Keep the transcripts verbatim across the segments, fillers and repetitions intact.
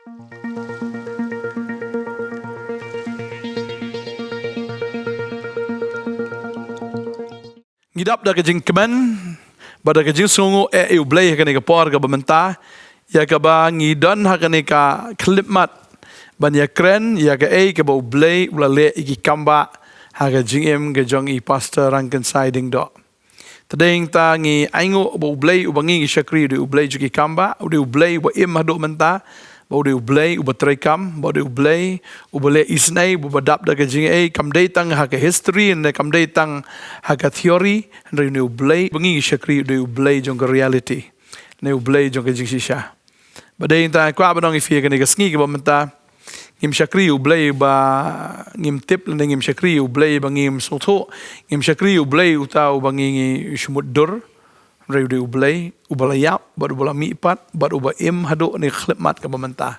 Ngi dap da ka jingkmen bad da ka jingsngewnguh ïa U Blei ha kane ka por kaba mynta, ïa kaba ngi don ha kane ka khyllipmat ban ïakren ïa kaei kaba U Blei u la leh ïa ki kambah ha ka jingim ka jong i Pastor Rangkynsai Diengdoh. Te dei nangta ngi ainguh ba U Blei uba ngi ngi shakri u dei U Blei jong ki kambah, u dei U Blei uba im haduh mynta, ba u dei U Blei uba treikam, ba u dei U Blei uba leh isynei, uba dap da ka jingaiei, kam dei tang ha ka history ne kam dei tang ha ka theory, hynrei u dei U Blei uba ngi ngi shakri u dei U Blei jong ka reality, ne U Blei jong ka jingshisha. Ba dei nangta kwah ban ong ïa phi ha kane ka sngi kaba mynta, ngim shakri U Blei ba ngim tip lane ngim shakri U Blei ba ngim sngewthuh, ngim shakri U Blei uta uba ngi ngi shu mutdur, hynrei u dei U Blei uba la ïap bad uba la mihpat bad uba im haduh ne khyllipmat kaba mynta.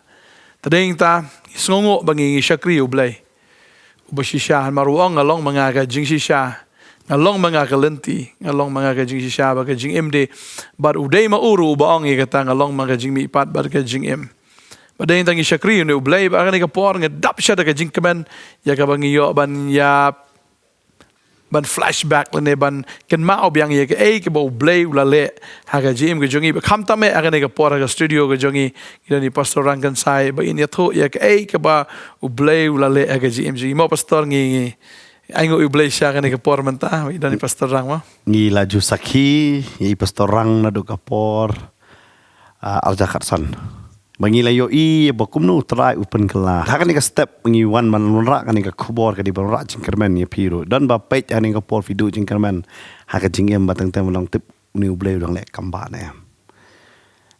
Te dei nangta ngi sngewnguh ba ngi ngi shakri U Blei uba shisha, namar u ong nga long ma nga ka jingshisha, nga long ma nga ka lynti, nga long ma nga ka jingshisha bad ka jingim de. Bad u dei ma u ruh uba ong ïa kata, nga long ma ka jingmihpat bad ka jingim. Ba dei nangta ngi shakri u dei U Blei ba ha kane ka por nga dap sha da ka jingkmen ïa kaba ngi ïoh ban ïa ban flashback lane ban kynmaw biang ïa kaei kaba U Blei u la leh ha ka jingim ka jong ngi. Ba khamtam eh ha kane ka por ha ka studio ka jong ngi, ngi don i Pastor Rangkynsai ba in ïathuh ïa kaei kaba U Blei u la leh ha ka jingim jong ngi. Mo Pastor, ngi, ngi ainguh U Blei sha kane ka por mynta, ba i don i Pastor Rang mo. Ngi la ju sakhi ïa i Pastor Rang naduh ka por, ah, arja khatsan. Ba ngi la ïohi ba kumno U Trai u pynkylla. Ha kane ka step ngi wan ban wanrah kane ka khubor, ka dei ban wanrah jingkyrmen ïa phi ruh. Don ba peit ha kane ka por phi duh jingkyrmen ha ka jingim ba teng teng ba long tip une U Blei u dang leh kambah ne.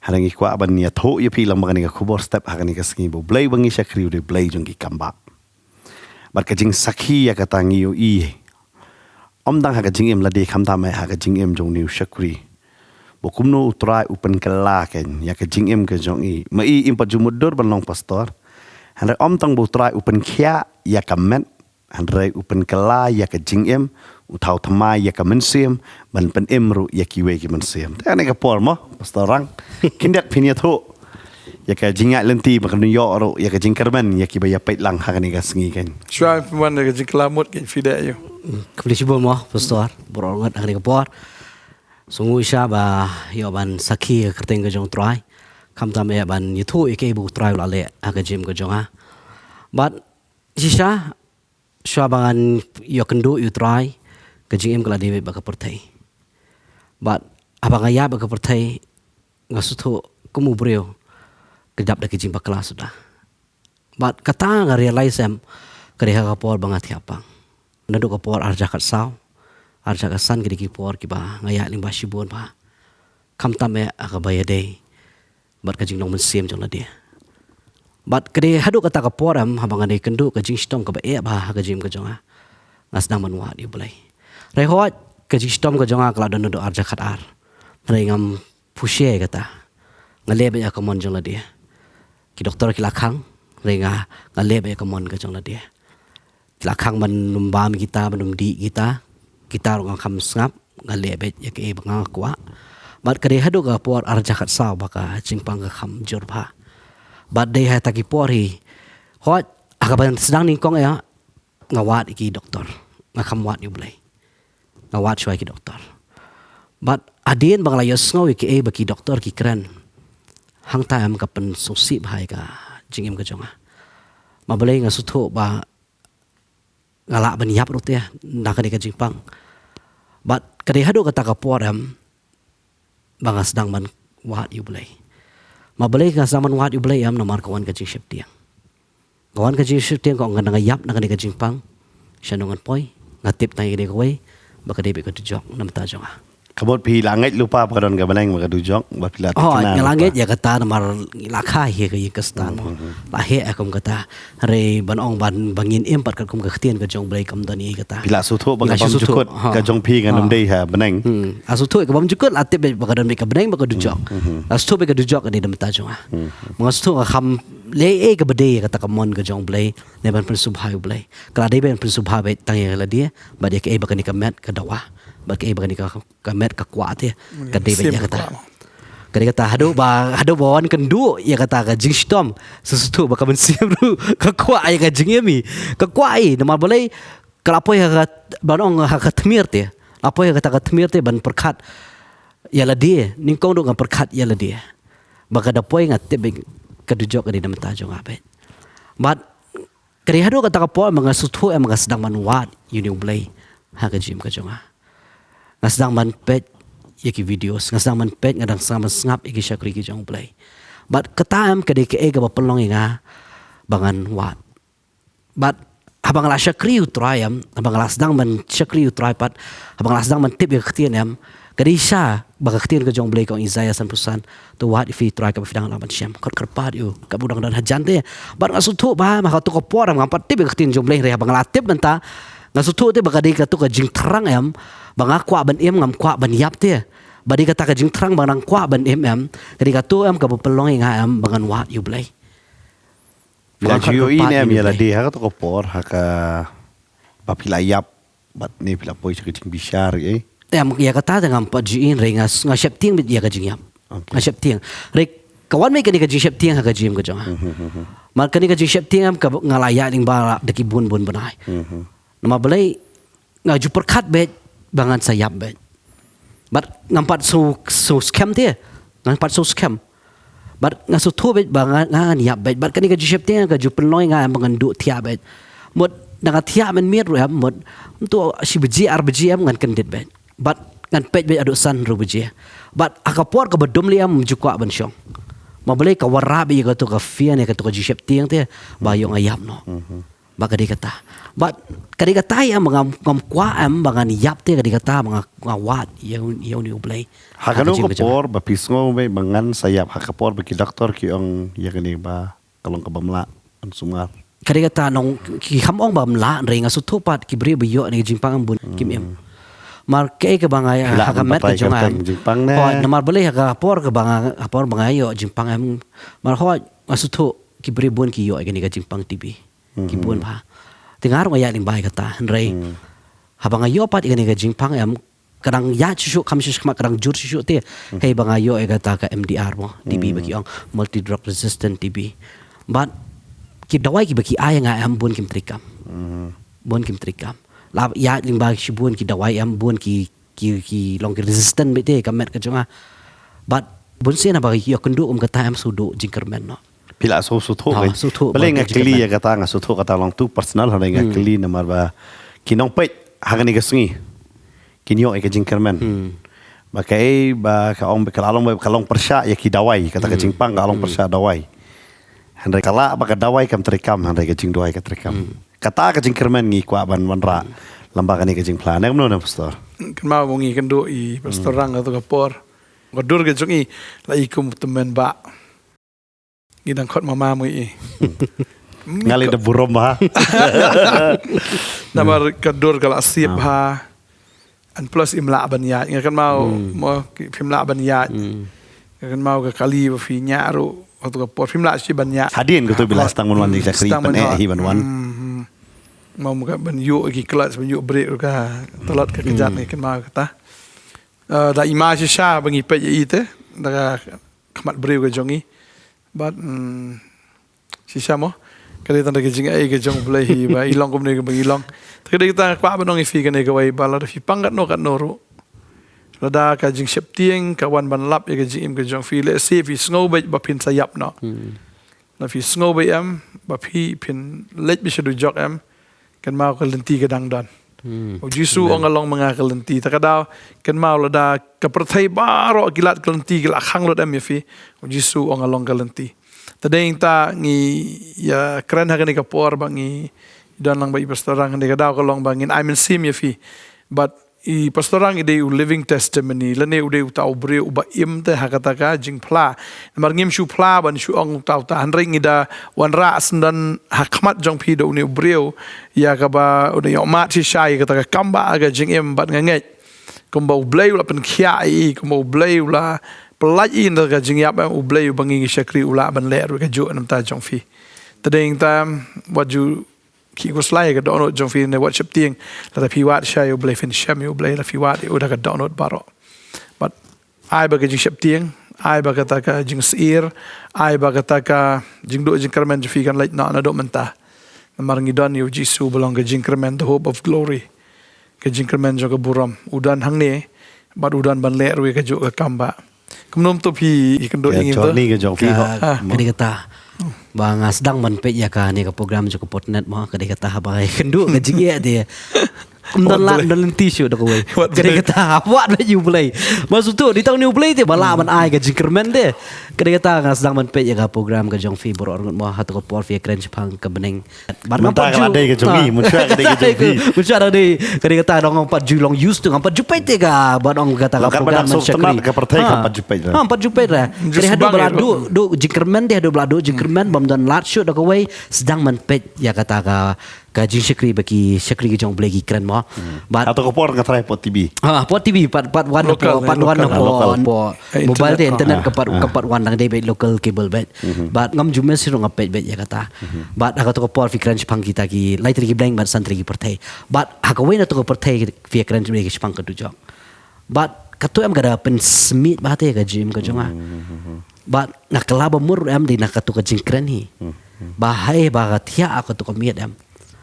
Hynrei ngi kwah ban ïathuh ïa phi lang ba kane ka khubor step ha kane ka sngi ba U Blei ba ngi shakri u dei U Blei jong ki kambah. Bad ka jingsakhi ïa kata ngi ïohi ym tang ha ka jingim lade, khamtam eh ha ka jingim jong une u shakri. Ba kumno U Trai u pynkylla kein ïa ka jingim ka jong i. Ma i im pat ju mutdur ban long pastor. Hynrei ym tang ba U Trai u pynkhiah ïa ka met, hynrei u pynkylla ïa ka jingim, u thaw thymmai ïa ka mynsiem, ban pynim ruh ïa kiwei ki mynsiem. Te ha kane ka por mo, Pastor Rang, khyndiat phin ïathuh ïa ka jingïaid lynti ba kan ïoh ruh ïa ka jingkyrmen ïa kiba ïa peit lang ha kane ka sngi kein. Shuwa phi wan ïa ka jingkylla mut kein phi dei ïa u. Khublei shibun mo Pastor, baroh arngut ha kane ka por. Sngewnguh shisha ba ïoh ban sakhi ïa ka kyrteng ka jong U Trai. Khamtam eh ban ïathuh ïa kaei ba U Trai u la leh ha ka jingim ka jong nga. Bad shisha shuwa ba ngan ïoh kynduh ïa U Trai, ka jingim ka la dei bad ka pyrthei. Bad haba nga ïaid bad ka pyrthei, nga sngewthuh kum u briew ka dap da ka jingbakla suda. Bad kata nga realize em, ka dei ha ka por ba nga thiah pang. Naduh ka por arja khatsaw, arja khatsan ka dei ki por kiba nga ïaid lyngba shibun bha. Khamtam eh ha kaba ïadei bad ka jinglong mynsiem jong lade. Bad ka dei haduh kata ka por em, haba nga dei kynduh ka jingshitom kaba eh bha ha ka jingim ka jong nga, nga sdang ban wad ïa U Blei. Hynrei hooid, ka jingshitom ka jong nga ka la don naduh arja khatar. Hynrei ngam pyrshah ïa kata. Nga leh beit ïa ka mon jong lade. Ki doktor ki la khang, hynrei nga, nga leh beit ïa ka mon ka jong lade. Ki la khang ban ym bam kita, ban ym dih kita. Kita ruh nga kham sngap, nga leh beit ïa kaei ba nga kwah. Bad ka dei haduh ka por arja khatsaw ba ka jingpang ka kham jur bha. Bad dei ha kita ki por hi, hooid, ha kaba sdang nyngkong ïa, nga wad ïa ki doktor. Nga kham wad ïa U Blei. Nga wad shuwa ïa ki doktor. Bad hadien ba nga la ïohsngew ïa kaei ba ki doktor ki kren, hangta em ka pynsngewsih bha ïa ka jingim ka jong nga. Ma balei nga sngewthuh ba nga lah ban ïap ruh te na kane ka jingpang. Bad ka dei haduh kata ka por em ba nga sdang ban wad ïa U Blei. Ma balei nga sdang ban wad ïa U Blei em, namar ka wan ka jingsheptieng. Ka wan ka jingsheptieng, ka ong, nga dang ïap na kane ka jingpang. Shano ngan poi, nga tip tang ïa kane kawei, ba ka dei beit ka dujok na bynta jong nga. Ka mut phi la ngeit lypa ba ka don ka bneng bad ka dujok, ba phi la... Oh, thikna nga la lypa. Ngeit ïa kata namar ngi la kha hi ha ka ïing ka Stan mo. Hmm, hmm. La heh ïa kum kata. Hynrei ban ong ban, ba ngin im pat katkum ka ktien ka jong U Blei kam don ei kata. Phi la sngewthuh ba ka bymjukut ka jong phi kan ym dei ha bneng. Hmm. La sngewthuh ka bymjukut, la tip beit ba ka don beit ka bneng bad ka dujok. Hmm, hmm. La sngewthuh beit ka dujok ka dei na bynta jong nga. Hmm, hmm. Ma nga sngewthuh nga kham leh ei kaba dei ïa kata ka mon ka jong U Blei, ne ban pynsngewbha ïa U Blei. Ka la dei ban pynsngewbha beit tang ïa lade, bad ïa kaei ba kane ka met ka dawa, bad kaei ba kane ka, ka met ka kwah te, ka dei beit ïa kata. Ka kwah. Ka dei kata haduh ba, haduh ba wan kynduh ïa kata ka jingshitom, sngewthuh ba ka mynsiem ruh ka kwah ïa ka jingim hi. Ka kwah hi, namar balei, ka la poi ha ka, ban ong ha ka tmier te. La poi ha kata ka tmier te ban pyrkhat ïa lade, nyngkong ruh nga pyrkhat ïa lade. Ba ka da poi nga tip beit ka dujok ka dei na bynta jong nga beit. Bad ka dei haduh kata ka por ba nga sngewthuh em nga sdang ban wad ïa une U Blei ha ka jingim ka jong nga. Nga sdang ban peit ïa ki videos, nga sdang ban peit, nga dang sdang ban sngap ïa ki shakri ki jong U Blei. Bad kata em ka dei kaei kaba pynlong ïa nga ba ngan wad. Bad haba nga la shakri U Trai em, haba nga la sdang ban shakri U Trai pat, haba nga la sdang ban tip ïa ka ktien em, ka dei shisha ba ka ktien ka jong U Blei ka ong Isaiah sanphew san, to wad ïa phi U Trai kaba phi dang lah ban shem. Khot kyrpad ïa u kaba u dang don hajan te. Bad nga sngewthuh ba em ha kato ka por em ngam pat tip ïa ka ktien jong U Blei, hynrei haba nga la tip mynta, nga sngewthuh te ba ka dei kato ka jingthrang em ba nga kwah ban im, ngam kwah ban ïap te. Ba dei kata ka jingthrang ba nga dang kwah ban im em, ka dei kato em kaba pynlong ïa nga em ba ngan wad ïa U Blei. Phi la ju ïohi ne em ïa lade ha kato ka por, ha kaba phi la ïap bad ne phi la poi sha ka jingbishar, eh? Em, ïa kata te ngam pat ju ïohi, hynrei nga, nga sheptieng beit ïa ka jingïap. Okay. Nga sheptieng. Hynrei ka wan beit kane ka jingsheptieng ha ka jingim ka jong nga. Mhm, mhm. Namar kane ka jingsheptieng em ka nga la ïaid lyngba da ki bun bun bnai. Mhm. Namar balei, nga ju pyrkhat beit ba ngan sa ïap beit. Bad ngam pat shu, shu skhem te, ngam pat shu skhem. Bad nga sngewthuh beit ba nga, nga ngan ïap beit. Bad kane ka jingsheptieng ka ju pynlong ïa nga em ba ngan duh thiah beit. Mut, da nga thiah mynmiet ruh em, mut, mynta shi baje ar baje em ngan kyndit beit. Bad ngan peit beit haduh san hynriew baje. Bad ha ka por kaba dum lei em ngam ju kwah ban shong. Namar balei, ka wanrah beit ïa kato ka fear ne kato ka jingsheptieng te ba ïoh nga ïap noh. Mhm. Ba ka dei kata. Bad ka dei kata ïa em ba ngam, ngam kwah em ba ngan ïap te, ka dei kata ba nga, nga wad ïa u, ïa une U Blei. Ha kano ka por ba phi sngew beit ba ngan sa ïap, ha ka por ba ki doktor ki ong ïa kane ba ka long kaba mlah ban sumar? Ka dei kata, nong ki kham ong ba mlah, hynrei nga sngewthuh pat ki briew ba ïoh ïa kane ka jingpang em bun kim im. Hmm. Namar kaei kaba nga ïa, ha ka met ka jong nga em, jingpang ne? Hooid, namar balei ha ka por kaba nga, ha por ba nga ïoh jingpang em. Namar hooid, nga sngewthuh ki briew bun ki ïoh ïa kane ka jingpang T B. Ki bun bha. Te nga ruh nga ïaid lyngba ïa kata, hynrei haba nga ïoh pat ïa kane ka jingpang em, ka dang ïaid shuh shuh, kham shuh shuh, ka dang jur shuh shuh te. Hei ba nga ïoh ïa kata ka M D R mo, T B ba ki ong, multi drug resistant T B. Bad ki dawai kiba ki ai ïa nga em bun kim treikam. Bun kim treikam. La ïaid lyngba shibun ki dawai em bun ki ki, ki long ki resistant beit te ka met ka jong nga. Bad bunsien haba ïakynduh kum kata em shu duh jingkyrmen noh. Phi la shu, shu sngewthuh beit. Shu sngewthuh. Balei nga kylli ïa kata, nga sngewthuh kata long too personal, hynrei nga kylli namar ba ki nongpeit ha kane ka sngi kin ïoh ïa ka jingkyrmen. Ba kaei ba ka ong ba ka la long, ba ka long pyrshah ïa ki dawai, kata ka jingpang ka long pyrshah dawai. Hynrei ka lah ba ka dawai kam treikam, hynrei ka jingduwai ka treikam. Kata ka jingkyrmen ngi kwah ban wanrah lyngba kane ka jingphla. Ne kumno ne, Pastor? Kynmaw ba ngi kynduh i Pastor Rang ha kato ka por, ka dur ka jong i la i kum u tymmen bah. Ngi dang khot mama mo i. Nga leh da burom bha. Namar ka dur ka la sip bha. And plus im lah ban ïaid. Nga kynmaw mo, phim lah ban ïaid. Nga kynmaw ka kali ba phi ñiah ruh, ha kato ka por phim lah shuh ban ïaid. Hadien kato ba la sdang ban wan, sdang ban wan. Mo, mo ka ban ïoh ki clutch, ban ïoh brake ruh ka tlot ka kjat, nga kynmaw kata. Eh, da i ma shisha ba ngi peit ïa i te da ka khmat briew ka jong i. Bad, mm, shisha mo, ka dei tang da ka jingaiei ka jong U Blei hi ba i long kumne kaba ngi long. Te ka dei kata nga kwah ban ong ïa phi kane kawei ba lada phi pang katno katno ruh, lada ka jingsheptieng ka wan ban lap ïa ka jingim ka jong phi, lehse phi sngew beit ba phin sa ïap noh. Lada phi sngew beit em ba phi phin leit beit sha dujok em, kynmaw ka lynti ka dang don. U Jisu u ong, nga long ma nga ka lynti. Ta ka daw, kynmaw lada ka pyrthei baroh ki lad ka lynti ki la khang lut em ïa phi, U Jisu u ong, nga long ka lynti. Te dei nangta ngi ïakren ha kane ka por ba ngi don lang bad i Pastor Rang, kane ka daw ka long ba ngin ai mynsiem ïa phi. Bad i Pastor Rang i dei u living testimony, lane u dei uta u briew uba im te ha kata ka jingphla. Namar ngim shu phla ban shu ong uta uta, hynrei ngi da wanrah syndon ha khmat jong phi da une u briew ïa kaba u da ïohmad shisha ïa kata ka kam ba ka jingim, bad nga ngeit kumba U Blei u la pynkhiah ïa i, kumba U Blei u la pyllait ïa i na ka jingïap, em, U Blei uba ngi ngi shakri u lah ban leh ruh kajuh na bynta jong phi. Te dei nangta wat ju khih khuslai ïa ka dohnud jong phi ne wat sheptieng. Lada phi wad shisha ïa U Blei phin shem ïa U Blei, lada phi wad ïa u da ka dohnud baroh. Bad ai ba ka jingsheptieng, Ai ba kata ka jingsyier, ai ba kata ka jingduh jingkyrmen jong phi kan leit noh naduh mynta. Namar ngi don ïa u Jisu ba long ka jingkyrmen, the hope of glory. Ka jingkyrmen jong ka burom. U don hangne, bad u don ban leh ruh ïa kajuh ka kam bah. Kumno to phi ïakynduh ïa ngi to? Ka journey ka jong phi. Ka, ka dei kata. Ba nga sdang ban peit ïa kane ka program jong ka Podnet mo, ka dei kata haba ïakynduh ka jingeh te. Ym don lad, ym don lynti shuh da kawei. Ka dei kata, wat beit ïa U Blei. Ba shuh to, dei tang une U Blei te ba lah ban ai ka jingkyrmen te. Ka dei kata nga sdang ban peit ïa ka program ka jong phi baroh arngut mo, ha kato ka por phi ïakren shaphang ka bneng. Bad mynta ka la dei ka jong ngi, mynshwa ka dei ka jong phi. Mynshwa ka dei, ka dei kata dong ngam pat ju long used to, ngam pat ju peit te ka, bad ong kata ka program ban shakri. Ka pyrthei ngam pat ju peit. Ha, ngam pat ju peit re. Ka dei haduh ba la duh, duh jingkyrmen te, haduh ba la duh jingkyrmen, bym don lad shuh da kawei, sdang ban peit ïa kata ka, ka jingshakri ba ki shakri ki jong U Blei ki kren mo. Bad ha kato ka por nga tharai hapoh T V. Ha, hapoh T V, pat, pat wan hapoh, pat wan hapoh, hapoh mobile te, internet ka pat, ka pat wan, dang dei beit local cable beit. Bad ngam ju miss ruh, nga peit beit ïa kata. Bad ha kato ka por phi kren shaphang kita ki lai tylli ki bneng bad san tylli ki pyrthei. Bad ha kawei na kato ka pyrthei phi ïakren shaphang ka dujok. Bad kato em ka da pynsmit bha te ka jingim ka jong nga. Bad nga kylla ba mut em dei na kato ka jingkren hi. Ba haba nga thiah ha kato ka miet em,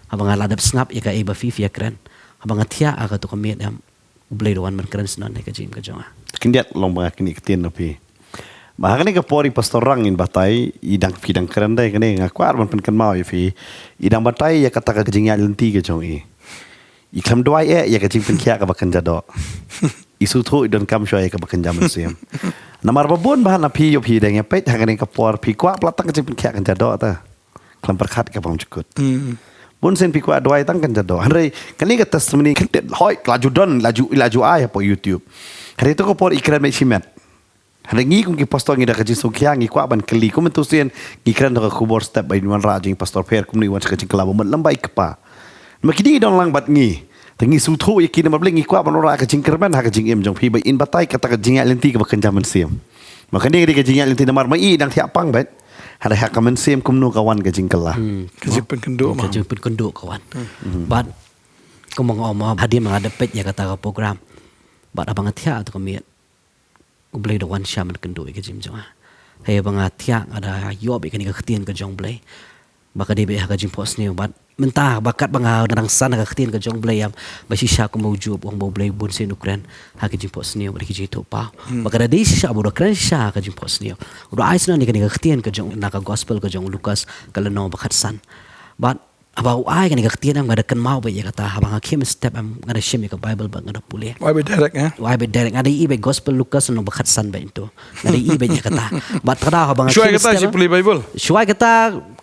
haba nga la dep sngap ïa kaei ba phi phi ïakren, haba nga thiah ha kato ka miet em, U Blei u da wan ban kren shnong ha ka jingim ka jong nga. Khyndiat long ba nga kynnoh ktien na phi. Ba ha kane ka por i Pastor Rang in batai, i dang, phi dang kren dei kane, nga kwah ban pynkynmaw ïa phi. I dang batai ïa kata ka jingïaid lynti ka jong i. I khlem duwai eh ïa ka jingpynkhiah kaba kynja doh. I sngewthuh i donkam shuwa ïa kaba kynja mynsiem. Namar ba bun bah na phi, ïoh phi dang ïa peit ha kane ka por, phi kwah palat tang ka jingpynkhiah kynja doh te. Khlem pyrkhat kaba ym jukut. Bun sien phi kwah duwai tang kynja doh. Hynrei kane ka testimony khyndiat hoi, la ju don, la ju, la ju ai hapoh YouTube. Hynrei to ka por i kren beit shimet. Hynrei ngi kum ki pastor ngi da ka jingsngewkhia, ngi kwah ban kylli, kum mynta sien ngi kren da ka khubor step ba in wanrah jong i Pastor Pher, kumno i wan sha ka jingkylla ba mut lem bad i kpa. Namar kine ki don lang bad ngi. Te ngi sngewthuh ïa ki, namar balei ngi kwah ban wanrah ka jingkyrmen ha ka jingim jong phi, ba in batai kata ka jingïaid lynti kaba kynja mynsiem. Ma kane ka dei ka jingïaid lynti namar ma i dang thiah pang beit. Hynrei ha ka mynsiem kumno ka wan ka jingkylla. Hmm. Ka jingpynkynduh, ka jingpynkynduh ka wan. Hmm. Bad kumba nga ong mo, hadien ba nga dep peit ïa kata ka program, bad haba nga thiah ha kato ka miet, U Blei u da wan shisha ban kynduh ïa ka jingim jong nga. Haba nga thiah nga da ïoh beit kane ka ktien ka jong U Blei. Ba ka dei beit ha ka jingphohsniew bad mynta ba katba nga dang san ha ka ktien ka jong U Blei em, ba shisha kumba u Job, ong ba U Blei bun sien u kren ha ka jingphohsniew bad ka jingithuhpaw. Hmm. Ba ka da dei shisha ba u da kren shisha ha ka jingphohsniew. U da ai shisha ïa kane ka ktien ka jong, na ka gospel ka jong u Lukas ka lynnong ba khatsan. Bad haba u ai kane ka ktien em, nga da kynmaw beit ïa kata, haba nga khie mynstep em, nga da shim ïa ka Bible bad nga da pule. U ai beit direct, eh? U ai beit direct, nga da ïohi beit Gospel Lukas lynnong ba khatsan beit to. Nga da ïohi beit ïa kata. Bad kata haba nga khie mynstep em, shuwa ïa kata shi pule Bible. Shuwa ïa kata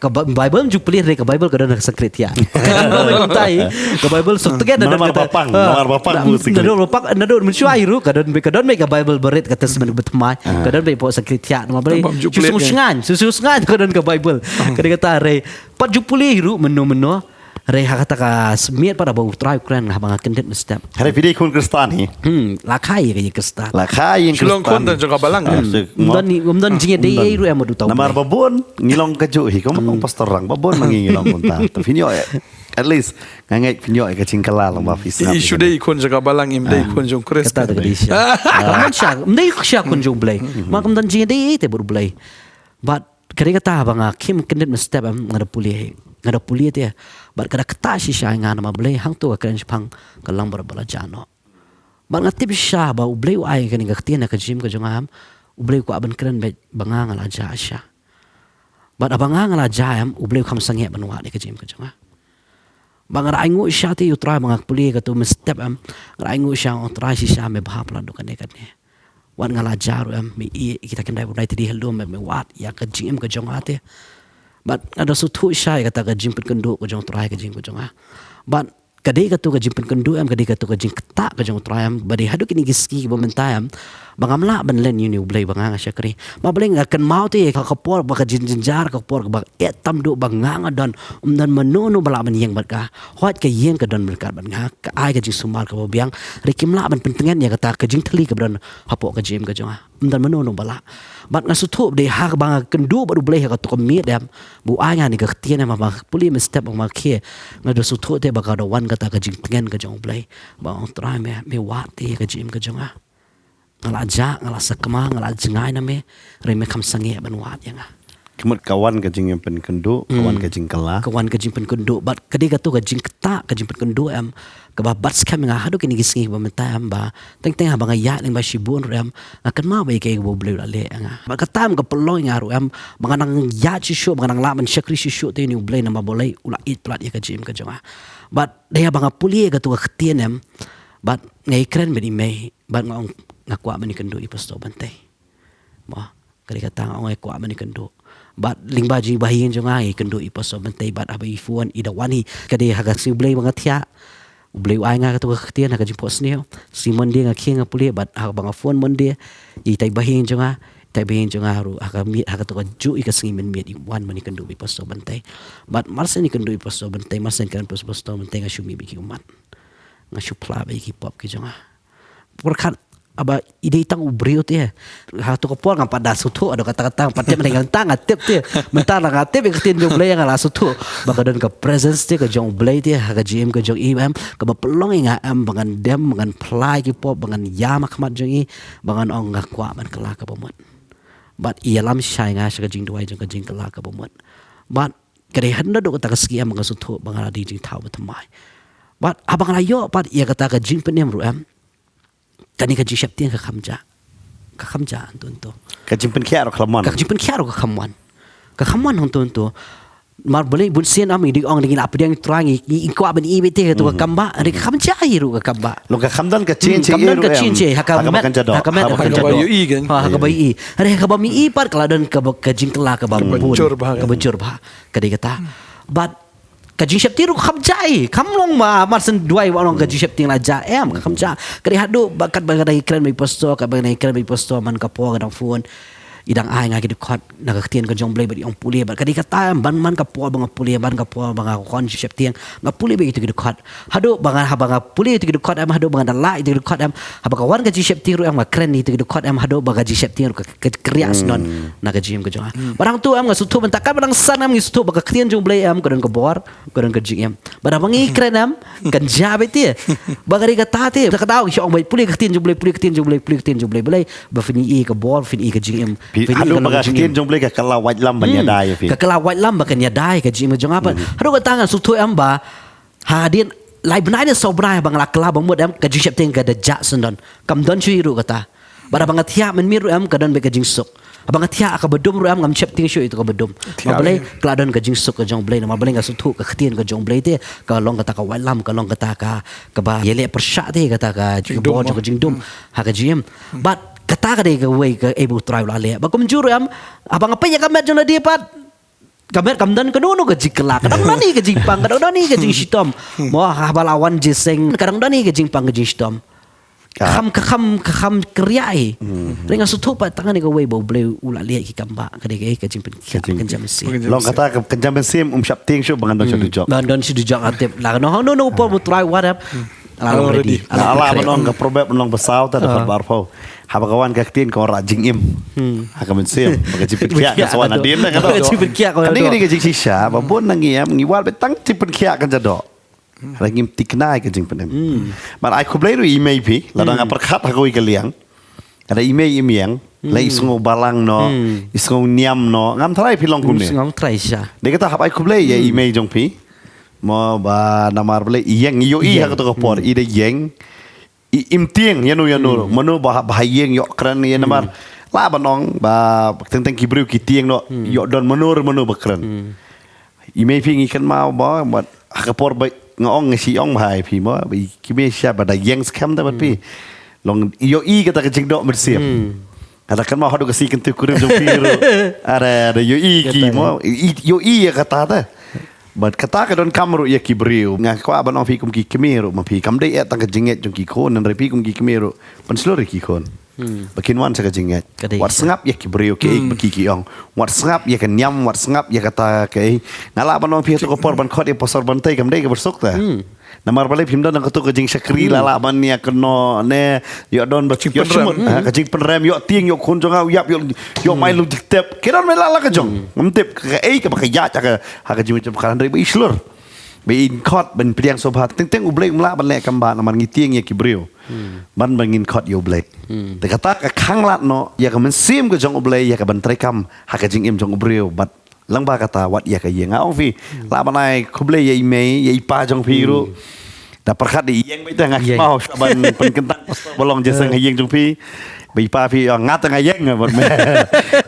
ka Bi-, Bible ym ju pule, hynrei ka Bible ka don ha ka Sanskrit thiah. Ka don beit mynta hi, ka Bible suk tget, namar ba pang, namar ba pang, naduh ba pang, naduh mynshuwa hi ruh ka don beit, ka don beit ka Bible barit, ka Testament Bathymmai. Ka don beit hapoh Sanskrit thiah, namar balei? Shu sngewsngaiñ, shu sngewsngaiñ ka don ka Bible. Ka dei kata re. Pat ju pule hi ruh mynno mynno. Hynrei ha kata ka miet pat haba U Trai u kren, haba nga kyndit mynstep. Hynrei phi dei khun Khristan hi. Hmm, la kha ïa ka ïing Khristan. La kha ïa ïing Khristan. Shu long khun tang jong ka balang. Hmm. Ym don, ym don jingïadei ei ruh em bad uta U Blei. Namar ba bun ngi long kajuh hi, kum u Pastor Rang, ba bun ma ngi ngi long kumta. Te phin ïoh, at least nga ngeit phin ïoh ïa ka jingkylla lyngba phi sngap. I shu dei khun jong ka balang, im dei khun jong Khrist. Kata te ka dei shisha. Ym dei shisha, ym dei shisha khun jong U Blei. Ma ym don jingïadei ei te bad U Blei. Bad ka dei kata haba nga khie mynkyndit mynstep em, nga da pule, nga da pule te. Bad ka da ktah shisha ïa nga namar balei, hangto ka kren shaphang ka langbrot ba la jah noh. Bad nga tip shisha ba U Blei u ai kane ka ktien ha ka jingim ka jong nga em, U Blei u kwah ban kren beit ba nga nga la jah shisha. Bad haba nga nga la jah em, U Blei u kham sangeh ban wad ïa ka jingim ka jong nga. Ba nga da ainguh shisha te ïa U Trai, ba nga pule kato mynstep em, nga da ainguh shisha, ong Trai shisha me bha palat haduh katne katne. Wat nga la jah ruh em, me ïeh ïa kita kim dei ba u dei, te dei ha lum em, me wad ïa ka jingim ka jong nga te. Bad nga da sngewthuh shisha ïa kata ka jingpynkynduh ka jong U Trai ha ka jingim ka jong nga. Bad ka dei kato ka jingpynkynduh em, ka dei kato ka jingktah ka jong U Trai em, ba dei haduh kine ki sngi kiba mynta em, ba ngam lah ban len ïa une U Blei ba nga nga shakri. Namar balei, nga kynmaw te ïa ka por ba ka jingjynjar, ka por ba eh tam duh ba nga nga don, ym don mano mano ba lah ban ïeng bad ka. Hooid ka ïing ka don ryngkat bad nga, ka ai ka jingsumar kaba biang, hynrei kim lah ban pyntngen ïa kata ka jingthylli kaba don hapoh ka jingim ka jong nga. Ym don mano mano ba lah. Bad nga sngewthuh ba dei haba nga kynduh bad U Blei ha kato ka miet em, ba u ai nga kane ka ktien em, haba nga pule mynstep, haba nga khie, nga da sngewthuh te ba ka da wan kata ka jingtngen ka jong U Blei. Ba ong Trai me, me wad te ïa ka jingim ka jong nga. Nga la jah, nga la sakma, nga la jngai na me, hynrei me kham sangeh ban wad ïa nga. Ka mut ka wan ka jingpynkynduh, ka wan ka jingkylla. Ka wan ka jingpynkynduh, bad ka dei kato ka jingktah, ka jingpynkynduh em, kaba bat skhem ïa nga haduh kine ki sngi ba mynta em ba, teng teng haba nga ïaid lyngba shibun ruh em, nga kynmaw ba ïa kaei kaba U Blei u la leh ïa nga. Bad kata em ka pynlong ïa nga ruh em, ba nga nang ïaid shisha, ba nga nang lah ban shakri shisha te ïa une U Blei namar ba U Blei u la ïeit palat ïa ka jingim ka jong nga. Bad da ïa ba nga pule ïa kato ka ktien em, bad nga ïakren bad i mei, bad nga ong nga kwah ban ïakynduh i Pastor Bantei. Mo, ka dei kata nga ong nga kwah ban ïakynduh. Bad lyngba jingbahaïing jong nga nga ïakynduh i Pastor Bantei bad haba i phone i da wan hi. Ka dei ha ka sngi U Blei ba nga thiah. U Blei u ai nga kato ka ktien ha ka jingphohsniew. Sngi Monday nga khie nga pule bad haba nga phone Monday ïa itai bahaïing jong nga, itai bahaïing jong nga ruh ha ka miet ha kato ka juh ïa ka sngi mynmiet i wan ban ïakynduh bad i Pastor Bantei. Bad mar shen ïakynduh i Pastor Bantei, mar shen kren Pastor Bantei nga shu mih bad ki ummat. Nga shu phla bad ïa ki pop ki jong nga. Pyrkhat haba i dei tang u briew te. Ha kato ka por ngam pat da sngewthuh haduh katta katta, ngam pat tip, mynta nga tip te. Mynta la nga tip ïa ka ktien jong U Blei nga la sngewthuh ba ka don ka presence te ka jong U Blei te ha ka jingim ka jong i em, kaba pynlong ïa nga em ba ngan dem, ba ngan phla ïa ki pop, ba ngan ïam ha khmat jong i, ba ngan ong nga kwah ban kylla kaba mut. Bad i ïalam shai nga sha ka jingduwai jong ka jingkylla kaba mut. Bad ka dei hynda dei kata ka sngi em ba nga sngewthuh ba nga la dei jingthaw ba thymmai. Bad haba nga la ïoh pat ïa kata ka jingpynim ruh em, kane ka jingsheptieng ka kham jah. Ka kham jah hangto hangto. Ka jingpynkhiah ruh ka kham wan. Ka jingpynkhiah ruh ka kham wan. Ka kham wan hangto hangto. Mar balei bun sien em ngi dei ong ngi la pdiang Trai, ngi, ngi kwah ban ïohi beit te kato ka kam ba, hynrei ka kham jah hi ruh ka kam ba. Long ka kham don ka change, hmm, ka kam don ka change ha ka met, ha ka met, ha kaba ïohi kan. Ha kaba ïohi. Hynrei ha kaba ïohi pat ka la don kaba ka jingkylla kaba bun. Kaba jur bha. Ka dei kata. Bad ka jingsheptieng ruh kham jah hi, kham long ma, mar shen duwai ba long ka jingsheptieng la jah em, kham jah. Ka dei haduh ba katba nga dang ïakren bad i Pastor, katba nga dang ïakren bad i Pastor man ka por ka dang phone. I dang ai nga ki dkhot na ka ktien ka jong U Blei bad i ong pule bad ka dei kata em, ban man ka por ba nga pule, ban ka por ba nga khon jingsheptieng, nga pule bad ito ki dkhot. Haduh ba nga, haba nga pule ito ki dkhot em, haduh ba nga da lah ito ki dkhot em, haba ka wan ka jingsheptieng ruh em nga kren ito ki dkhot em, haduh ba ka jingsheptieng ruh ka, ka, ka riah sdang na ka jingim ka jong nga. Bad hangto em nga sngewthuh mynta katba dang san em ngi sngewthuh ba ka ktien jong U Blei em ka don ka bor, ka don ka jingim. Bad haba ngi kren em kan jah beit te. Ba ka dei kata te. Ka daw ngi ong beit pule ka ktien jong U Blei, pule ka ktien jong U Blei, pule ka ktien jong U Blei, Blei. Ba phin ïohi ka bor, phin ïohi ka jingim. Phin ïohi ka long ka jingim. Ka ktien jong U Blei ka kylla waitlam ban ïada ïa phi. Ka kylla waitlam ba kan ïada ïa ka jingim jong nga pat. Haduh kata nga sngewthuh em ba hadien lai bnai ne saw bnai ba nga la kylla ba mut em ka jingsheptieng ka da jah sdang. Kam don shuh ruh kata. Bad haba nga thiah mynmiet ruh em ka don beit ka jingsuk. Haba nga thiah ha kaba dum ruh em ngam sheptieng shuh ïa ito kaba dum. Namar balei ka la don ka jingsuk ka jong U Blei, namar balei nga sngewthuh ka ktien ka jong U Blei te ka long kata ka waitlam, ka long kata ka, kaba ïaleh pyrshah te kata ka bor jong ka jingdum ha ka jingim. Bad kata ka dei kawei kaei ba U Trai u la leh. Bad kumjuh ruh em haba nga peit ïa ka met jong lade pat. Ka met kam don kano kano ka jingkylla, ka dang don hi ka jingpang, ka dang don hi ka jingshitom. Mo haba la wan jingïaseng ka dang don hi ka jingpang ka jingshitom. Ka kham, ka kham, ka kham kyrriah hi. Hynrei nga sngewthuh pat tang kane kawei ba U Blei u la leh ki kam ba, ka dei ka, ka jingpynkhiah, ka kynja mynsiem. Long kata ka kynja mynsiem um sheptieng shuh ba ngan don sha dujok. Ngan don sha dujok, nga tip. La no, no, no, por ba U Trai u wad em. Already. Nga lah ban ong ka proverb, ban ong ba saw ta da khat ba arphew. Haba ka wan ka ktien ka wanrah jingim ha ka mynsiem. Ba ka jingpynkhiah ka sa wan hadien da ka doh. Ka jingpynkhiah ka wan hadien. Kane ka dei ka jingshisha ba bun na ngi em ngi wad beit tang jingpynkhiah kan ja doh. Hynrei ngim tikna ïa ka jingpynim. Bad ai khublei ruh i mei phi lada nga pyrkhat ha kawei ka liang. Lada i mei im ïeng, la i sngew balang noh, i sngew niam noh, ngam tharai phi long kumne. Ngam tharai sha. Dei kata hap ai khublei ïa i mei jong phi. Mo ba namar balei i ïeng, i ïohi ha kato ka por, i da ïeng. I im tieng ïano ïano ruh. Mano ba, ba ha ïeng ïoh kren ïa namar. Lah ban ong ba teng teng ki briew ki tieng noh, ïoh don mano re mano ba kren. I mei phi ngi kynmaw ba, ba ha ka por ba nga ong nga shu ong ba ha i phi mo, ba i ki mei sha ba da ïeng skhem da bad phi. Long ïohi kata ka jingdoh mynsiem. Kata kynmaw haduh ka sngi kyntiew kurim jong phi ruh. Are da ïohi ki mo, i, ïohi ïa kata ta. Bad kata ka donkam ruh ïa ki briew. Nga kwah ban ong phi kum ki kmie ruh ma phi. Kam dei eh tang ka jingngeit jong ki khun, hynrei phi kum ki kmie ruh pynshlur ïa ki khun. Ba kin wan sha ka jingngeit. Wat sngap ïa ki briew kiei ba ki ki ong. Wat sngap ïa ka niam, wat sngap ïa kata kaei. Nga lah ban ong phi ha kato ka por ban khot ïa Pastor Bantei kam dei kaba suk ta. Namar balei phim don kato ka jingshakri la lah ban ïa kano ne ïoh don ba ïoh shimut. Ha, ka jingpynrem ïoh tieng ïoh khun jong nga u ïap ïoh, ïoh mai lu jingtep. Ki don mai la la ka jong. Ngam tip kaei kaba ka ïaid ha ka, ha ka jingmut jong ka hynrei ba i shlur. Ba in khot ban pdiang sngewbha, teng teng U Blei um lah ban leh kam ba namar ngi tieng ïa ki briew. Ban ban ngin khot ïa U Blei. Te kata ka khang lad noh ïa ka mynsiem ka jong U Blei ïa ka ban treikam ha ka jingim jong u briew bad lyngba kata wat ïa ka ïing. Nga ong phi, lah ban ai khublei ïa i mei, ïa i pa jong phi ruh. Da pyrkhat da i ïeng beit te nga kynmaw sha ban pynkyntang pastor ba long jingïaseng ha ïing jong phi. Ba i pa phi ong nga te nga ïeng bad me.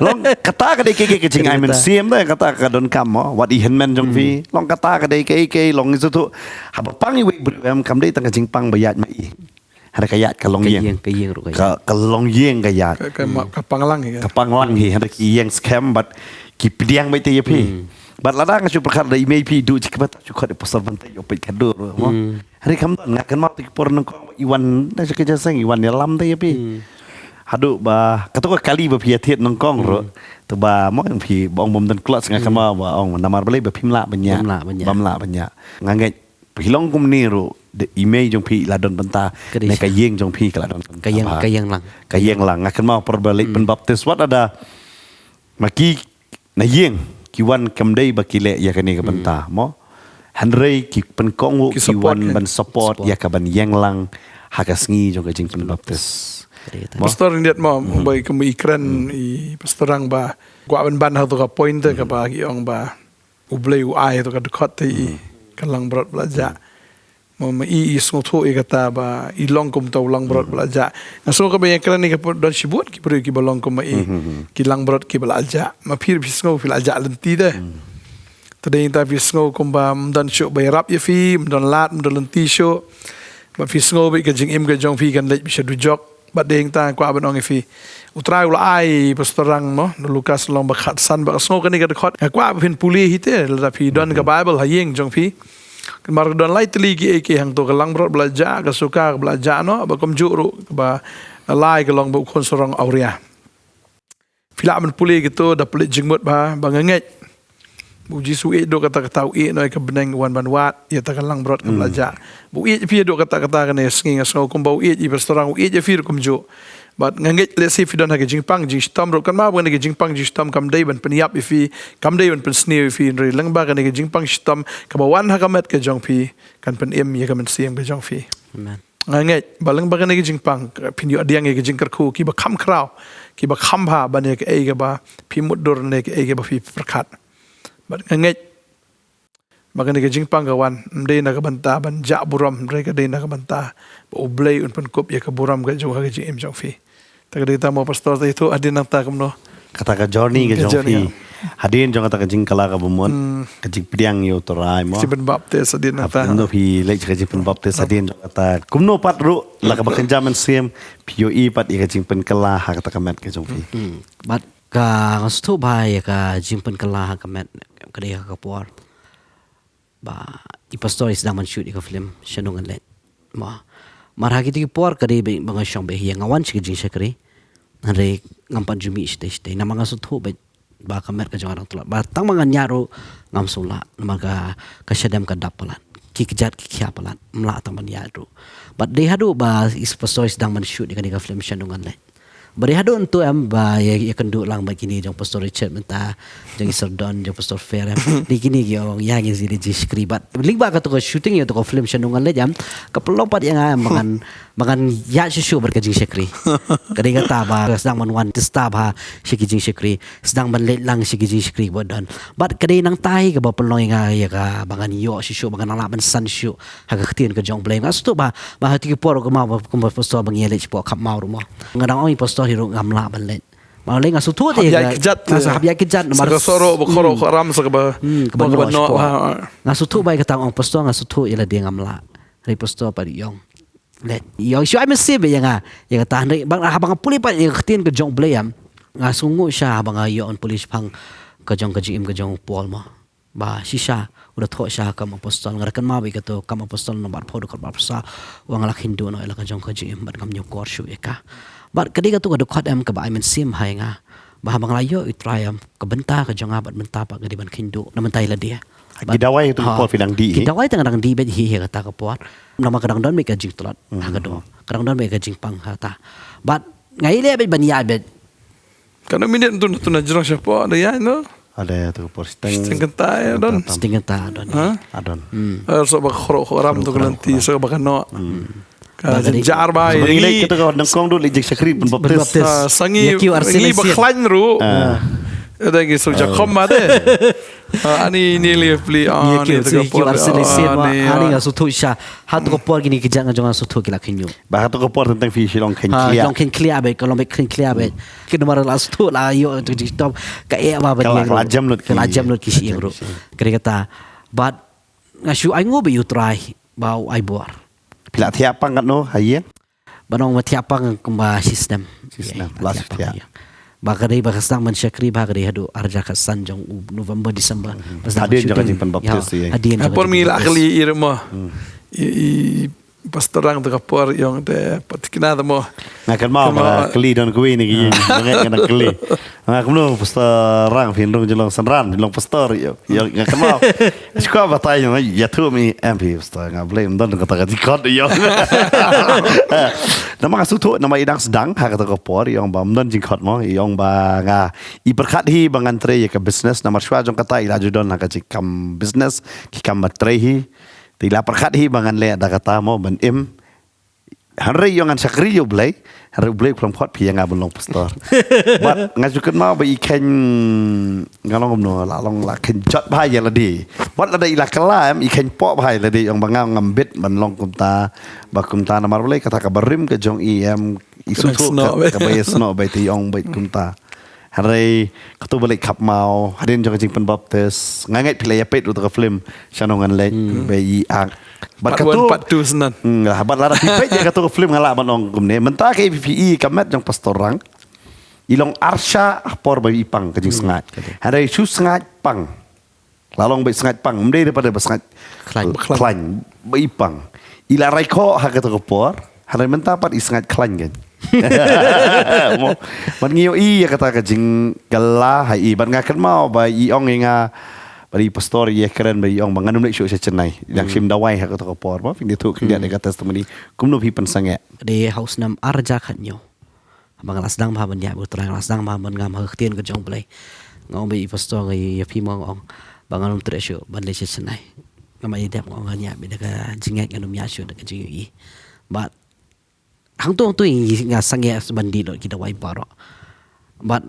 Long kata ka dei ka, ka, ka jingai mynsiem te kata ka donkam mo. Wat i hynmen jong phi. Long kata ka dei ka, ka long ngi sngewthuh. Haba pang iwei i briew em kam dei tang ka jingpang ba ïaid ma i. Hynrei ka ïaid ka long ïing. Ka ïing ruh ka ïaid. Ka, ka long ïing ka ïaid. Ka, ka ma-, ka pang lang hi ka. Ka pang lang hi, hynrei ki ïeng skhem bad ki pdiang beit te ïa phi. Bad lada nga shu pyrkhat da i mei phi duh jingkmen, shu khot ïa pastor ban te ïoh peit ka dur mo. Hynrei kam don, nga kynmaw te ki por nyngkong i wan na sha ka jingïaseng i wan ïalam te ïa phi. Haduh ba kato ka kali ba phi ïa thied nyngkong ruh. Te ba mo ong phi ba ong bym don klot, nga kynmaw ba ong namar balei ba phim lah ban ïa. Bym lah ban ïa. Bym lah ban ïa. Nga ngeit phi long kumne ruh, de i mei jong phi la don bynta. Ka dei ne ka ïing jong phi ka la don bynta. Ka ïing, ka ïing lang. Ka ïing lang. Nga kynmaw por ba leit pynbaptis wat ada ma ki na ïing ki wan kam dei ba ki leh ïa kane ka bynta mo. Hynrei ki pynkong ruh ki wan ban support ïa ka ban ïeng lang ha ka sngi jong ka jingpynbaptis. Ka dei kata. Pastor Indiat mo, ba i kum i kren i pastor rang ba kwah ban ban ha to ka point te kaba ki ong ba U Blei u ai to ka dkhot te i ka langbrot ba la jah. Mo ma i i sngewthuh ïa kata ba i long kum to langbrot ba la jah. Nga sngew kaba ïa kren i ka don shibun ki briew kiba long kum ma i. Ki langbrot kiba la jah. Ma phi phi sngew phi la jah lynti te. Te dei ta phi sngew kumba ym don shuh ba ïarap ïa phi, ym don lad, ym don lynti shuh. Ba phi sngew ba ka jingim ka jong phi kan leit bishar dujok. Bad dei ta kwah ban ong ïa phi. U Trai u la ai pastor rang mo, na Lukas lynnong ba khatsan ba ka sngew kane ka dkhot. Nga kwah ba phin pule hi te, lada phi don ka Bible ha ïing jong phi. Namar ka don lai tylli kiei kiei hangto, ka langbrot ba la jah, ka suka ba la jah noh, ba kumjuh ruh ba lai ka long ba u khun sarong awria. Phi lah ban pule kito da pynleit jingmut bha ba nga ngeit. Ba u Jisu u ïeit duh katta katta, u ïeit noh ïa ka bneng, u wan ban wad ïa kata ka langbrot kaba la jah. Ba u ïeit ïa phi duh katta katta kane ka sngi, nga sngew kumba u ïeit ïa i pastor rang, u ïeit ïa phi ruh kumjuh. Bad nga ngeit lehse phi don ha ka jingpang jingshitom ruh, kynmaw ba kane ka jingpang jingshitom kam dei ban pynïap ïa phi, kam dei ban pynsniew ïa phi, hynrei lyngba kane ka jingpang shitom kaba wan ha ka met ka jong phi kan pynim ïa ka mynsiem ka jong phi. Amen. Nga ngeit ba lyngba kane ka jingpang phin ïoh pdiang ïa ka jingkyrkhu kiba kham khraw, kiba kham bha ban ïa kaei kaba phi mutdur ne kaei kaba phi pyrkhat. Bad nga ngeit ba kane ka jingpang ka wan ym dei na ka bynta ban jah burom, hynrei ka dei na ka bynta ba U Blei un pynkup ïa ka burom ka jong ka jingim jong phi. Te ka dei kata mo pastor, te ïathuh hadien nangta kumno? Kata ka journey ka jong phi. Hadien jong kata ka jingkylla kaba mut, ka jingpdiang ïa u Trai mo. Ka jingpynbaptis hadien nangta. Kumno phi leit ka jingpynbaptis hadien jong kata? Kumno pat ruh la kaba kynja mynsiem phi ïohi pat ïa ka jingpynkylla ha kata ka met ka jong phi? Bad ka nga sngewthuh ba ïa ka jingpynkylla ha ka met ka dei ha ka por ba i pastor i sdang ban shoot ïa ka film Shano Ngan Leit. Mo. Mar ha kito ki por ka dei ba nga shong beit hi, nga wan sha ka jingshakri. Hynrei ngam pat ju mih shatei shatei namar nga sngewthuh beit ba ka met ka jong nga dang tlot. Ba tang ba ngan ïaid ruh ngam sngewlah namar ka, ka shadem ka dap palat. Ki kjat ki khia palat. Ym lah tang ban ïaid ruh. Bad dei haduh ba i pastor i sdang ban shoot ïa kane ka film Shano Ngan Leit. Ba dei haduh ntu em ba ïa, ïakynduh lang bad kine jong Pastor Richard mynta, jong i Sir Don, jong Pastor Fer em. Dei kine ki ong ïa ngin sa ïa leit jingshakri bad lyngba kato ka shooting ïa kato ka film Shano Ngan Leit em, ka pynlong pat ïa nga em ba ngan, ba ngan ïaid shuh shuh bad ka jingshakri. Ka dei kata ba sdang ban wan tista bha sha ki jingshakri, sdang ban leit lang sha ki jingshakri ba don. Bad ka dei nangta hi kaba pynlong ïa nga ïa ka ba ngan ïoh shuh shuh, ba ngan nang lah ban san shuh ha ka ktien ka jong U Blei. Nga sngewthuh ba, ba ha kito ki por kumba, kumba pastor ba ngi ïaleit shapoh Khapmaw ruh mo. Nga dang ong ïa i pastor hi ruh ngam lah ban leit. Ba lei nga sngewthuh te hap ïaid kjat, hap ïaid kjat namar sa ka soro ba khoro ka ram sa kaba, hmm, kaba noh, kaba noh, ha. Nga sngewthuh ba ïa kata ong pastor, nga sngewthuh ïa lade ngam lah. Hynrei pastor pat i ong, leit. I ong shu ai mynsiem ïa nga ïa kata, hynrei ba haba nga pule pat ïa ka ktien ka jong U Blei em, nga sngewnguh shisha haba nga ïoh ban pule shaphang ka jong ka jingim ka jong u Paul mo. Ba shisha u da thoh sha ha kam apostol. Nga da kynmaw beit kato Kam Apostol lynnong ba arphew, dkhot ba arphew saw, u ong nga la kheiñ duh noh ïa la ka jong ka jingim bad ngam ñiewkor shuh ïa ka. Bad ka dei kato ka dkhot em kaba ai mynsiem ha ïa nga, ba haba nga la ïoh ïa u Trai em, ka bynta ka jong nga bad mynta pat ka dei ban kheiñ duh na bynta ïa lade. Bad ki dawai tu ha, por phi dang dih, ki dawai te nga dang dih beit hi ha kata ka por. Namar ka dang don beit ka jingtlot ha ka doh, ka dang don beit ka jingpang ha kata. Bad nga ïaleh beit ban ïaid beit. Katno minit tu, tu na jrong shapoh da ïaid noh? Ada tu por siteng. Siteng kynta ïa don. Siteng kynta don. Ha? Adon. Suk ba khroh khroh ram tu ka lynti suk ba ka noh. Ka jynjar ba ïa ngi. Kata ka nyngkong dut leit jingshakri pynbaptis. Sa ngi ba khlaiñ ruh. Ada ngi suk jakhom ma de. Ani ni li pli ani tu ka por. Ani nga suk tu sha. Ha tu ka por kine ki jaka jong nga suk tu ki la khynñiuh. Ba ha tu ka por tang phi shi long khynñiuh. Long khynñiuh bad ka long bad khynñiuh bad. Ki namar la sdang la ïoh tu jingtop ka eh ba ba ka la jem lut ki shi ïing ruh. Ka dei kata bad nga shu ai nguh ba ïa U Trai ba u ai bor. Phi la thiah pang katno ha ïing? Ba nong ba thiah pang kumba shi snem. Shi snem la shu thiah. Ba ka dei ba ka sdang ban shakri ba ka dei haduh arhajar khatsan jong u November December. Hadien jong ka jingpynbaptis ïa. Hadien. Ha por mi la kali ïa mo. Pastor Rang tu ka por ïong te pat kina te mo. Nga kynmaw ba kali don kawei na ki ïing ba ngat kena kali. Nga kumno Pastor Rang phin rung jong long synran long pastor ïong nga kynmaw. Shuwa batai ïong ïa thu mi em phi Pastor nga blei don kata ka jingkhot ïong. Namar nga suthu namar i dang sdang ha kata ka por ïong ba don jingkhot mo ïong ba nga i pyrkhat hi ba ngan trei ïa ka business namar shuwa jong kata i la ju don ha ka jingkam business ki kam ba trei hi. Te i la pyrkhat hi ba ngan leh da kata mo ban im. Hynrei ïong ngan shakri ïa U Blei. Hynrei U Blei u khlem khot phi ïa nga ban long pastor. Bad nga ju kynmaw ba i kheiñ nga long kumno la long la kheiñ jot bha ïa lade. Wat lada i la kylla em i kheiñ poh bha ïa lade ïong ba nga ngam bit ban long kumta ba kumta namar balei kata ka barim ka jong i em i suthu ka ba ïa snoh ba i te ïong ba kumta. Hynrei katu ba leit khapmaw hadien jong ka jingpynbaptis nga ngeit phi la ïa peit ruh ka film shano ngan leit ba i ak. Bad katu part one part two snan. Bad lada phi peit ïa katu ka film nga lah ban ong kumne mynta ka A P P E ka met jong Pastor Rang. I long arshah ha por ba i pang ka jingsngaid. Hynrei shu sngaid pang. La long ba i sngaid pang, ym dei da pat ba sngaid khlaiñ ba i pang. I la rai khoh ha kata ka por, hynrei mynta pat i sngaid khlaiñ kan. Mo, man ngi ïohi ïa kata ka jingkylla ha i, bad nga kynmaw ba i ong ïa nga, ba i pastor i kren ba i ong ba ngan ym leit shuh sha Chennai. Dang shim dawai ha kata ka por, ba phin ïathuh khyndiat ïa ka testimony. Kumno phi pynsangeh. Dei ha u snem arhajar khathynñiew. Haba nga la sdang bha ban ïaid bad U Trai, nga la sdang bha ban ngam ha ka ktien ka jong U Blei. Nga ong ba i pastor nga ïa phi mo nga ong ba ngan ym treh shuh ban leit sha Chennai. Nga ma ïa dep nga ong ngan ïaid bad da ka jingngeit ngan ym ïaid shuh da ka jingïohi. Bad hangto hangto nga sangeh ban dih lut ki dawai baroh. Bad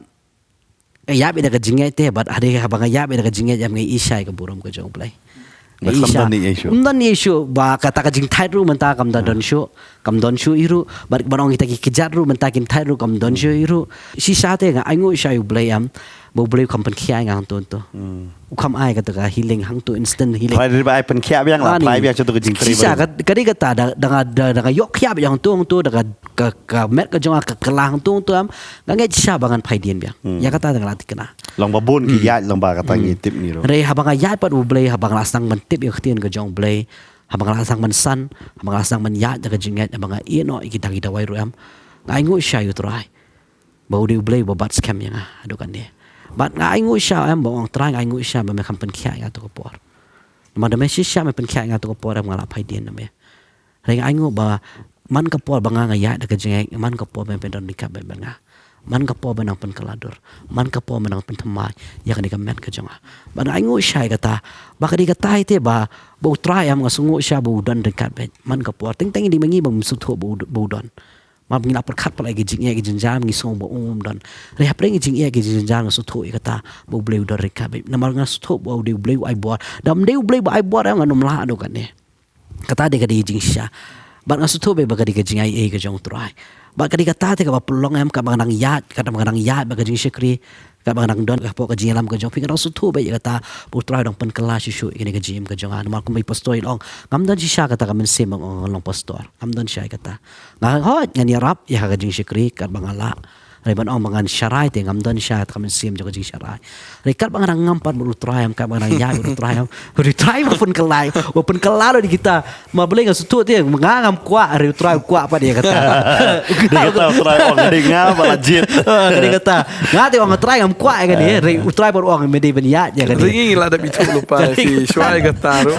Nga ïap ïa da ka jingngeit te bad hadien haba nga ïap ïa da ka jingngeit ïa nga i shai ka burom ka jong U Blei. Nga i shai. Ym don issue ba kata ka jingthait ruh mynta kam da don shuh kam don shuh i ruh bad ban ong kita ki kjat ruh mynta kin thait ruh kam don shuh i ruh. Shisha te nga ainguh shai U Blei em ba U Blei u kham pynkhiah ïa nga hangto hangto. U kham ai kata ka healing hangto instant healing. Trai dei ba ai pynkhiah biang la trai biang shuh to ka jingtrei. Shisha ka dei kata da da nga da nga ïoh khiah biang hangto hangto da ka ka, ka met ka jong nga ka kylla hangto hangto em. Nga ngeit shisha ba ngan phai dien biang. Ïa kata te nga la thikna. Long ba bun ki ïaid long ba kata ngi tip ngi ruh. Hynrei haba nga ïaid pat U Blei haba nga la sdang ban tip ïa ka ktien ka jong U Blei. Haba nga la sdang ban san haba nga la sdang ban ïaid da ka jingngeit haba nga ïeh noh ïa kita ki dawai ruh em. Nga ainguh shisha ïa U Trai ba u dei U Blei uba bat skhem ïa nga haduh katne. Bad nga ainguh shisha em ba ong Trai nga ainguh shisha ba me kham pynkhiah ïa nga hato ka por. Namar da me shisha me pynkhiah ïa nga hato ka por em nga la phai dien na me. Hynrei nga ainguh ba man ka por ba nga nga ïaid da ka jingngeit man ka por ba me pyndonkam bad nga. Man ka por ba nang pynkylla dur man ka por ba nang pynthymmai ïa kane ka met ka jong nga. Bad nga ainguh shisha ïa kata ba ka dei kata ïa te ba ba U Trai em nga sngewnguh shisha ba u don ryngkat bad man ka por teng teng ïa dei ma ngi ba ngim sngewthuh ba u don. Ba ngi la pyrkhat pat la ïa ki jingeh ki jingjar ngi sngew ba um don. Hynrei hapdeng ki jingeh ki jingjar nga sngewthuh ïa kata ba U Blei u don ryngkat bad namar nga sngewthuh ba u dei U Blei u ai bor. Da ym dei U Blei ba ai bor em ngan ym lah haduh katne. Kata dei ka dei ka jingshisha. Bad nga sngewthuh bad ba ka dei ka jingaiei ka jong U Trai. Bad ka dei kata te kaba pynlong em kaba nga dang ïaid, kaba nga dang ïaid bad ka jingshakri, kaba nga dang don hapoh ka jingïalam ka jong phi nga dang sngewthuh bad ïa kata ba U Trai u dang pynkylla shuh shuh ïa kane ka jingim ka jong nga. Namar kumba i pastor i la ong ngam don shisha kata ka mynsiem ba nga long pastor. Ngam don shisha ïa kata. Nga hoi ngan ïarap ïa ka jingshakri katba nga lah. Hynrei ban ong ba ngan sharai te ngam don shisha ka mynsiem jong ka jingsharai. Hynrei katba nga dang ngam pat bad U Trai em katba nga dang ïaid bad U Trai em. Hynrei U Trai ba pynkylla, ba pynkylla ïa kita. Ma balei nga sngewthuh te nga ngam kwah hynrei U Trai u kwah pat ïa kata. Dei kata U Trai ong dei nga ba la jied. Dei kata. Nga te ong U Trai ngam kwah ïa kane hynrei U Trai ba ong me dei ban ïaid ïa kane. Dei ngi la dep ithuh lypa ïa phi shuwa ïa kata ruh.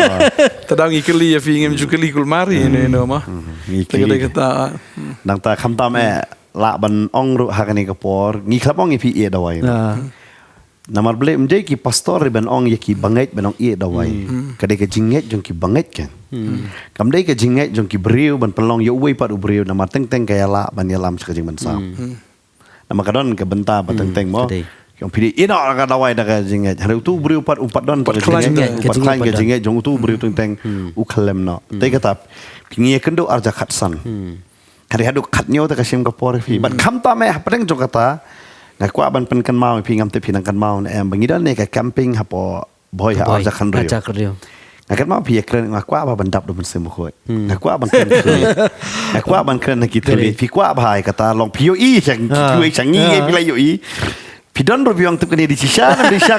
Te dang ngi kylli ïa phi ngim ju kylli kulmar ïa ne no ma. Dei kata. Nangta khamtam eh lah ban ong ruh ha kane ka por ngi khlem ong ïa phi ïa dawai. Namar balei ym dei ki pastor ruh ban ong ïa ki bangeit ban ong ïeh dawai. Ka dei ka jingngeit jong ki bangeit kan. Kam dei ka jingngeit jong ki briew ban pynlong ïa uwei pat u briew namar teng teng ka ïalah ban ïalam sha ka jingmynsaw. Namar ka don ka bynta ba teng teng mo. Ka dei. Ïong phi dei ïeh noh ka dawai da ka jingngeit. Hynrei utu u briew pat um pat don ka jingngeit. Ka jingngeit jong utu u briew teng teng u khlem noh. Te kata phi ngi ïa kynduh arja khatsan. Hynrei haduh khathynñiew te ka shim ka por ïa phi. Bad khamtam eh hapdeng jong kata nga kwah ban pynkynmaw ïa phi, ngam tip phi nang kynmaw ne em, ba ngi don ne ka camping hapoh Bhoi ha arja khathynñiew. Nga kynmaw phi ïa kren, nga kwah ba ban dap da u Mynsiem Bakhuid. Nga kwah ban kren ki thylliej. Nga kwah ban kren ha ki thylliej. Phi kwah ba hai kata long phi ïohi sha ngi, phi la ïohi. Phi don ruh phi ong tip kane dei shisha ne dei shisha.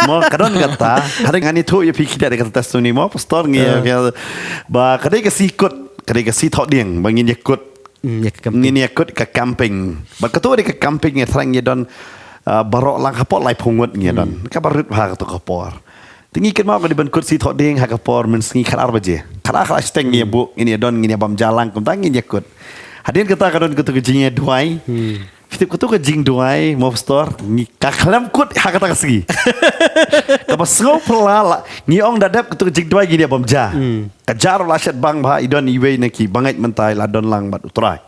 Mo ka don kata. Hynrei ngan ïathuh ïa phi kita dei kata testimony mo pastor ngi ïa ba ka dei ka sngi kut, ka dei ka sngi thohdieng ba ngin ïa kut. Ngin ïa kut ka camping. Bad kato dei ka camping ïa thrang ïa don baroh lang hapoh laiphew ngut ngi ïa don. Kaba rit bha kato ka por. Te ngi kynmaw ka dei ban kut sngi thohdieng ha ka por mynsngi khatar baje. Khatar khatar shiteng ngi ïa buh, ngin ïa don, ngin ïa bam ja lang kumta ngin ïa kut. Hadien kata ka don kato ka jingïaduwai. Phi tip kato ka jingduwai mo pastor, ngi ka khlem kut ha kata ka sngi. Kaba sngew phylla la ngi ong da dep kato ka jingduwai ngin ïa bam ja. Ka jar la shet bang bha, i don iwei na ki bangeit mynta i la don lang bad u Trai.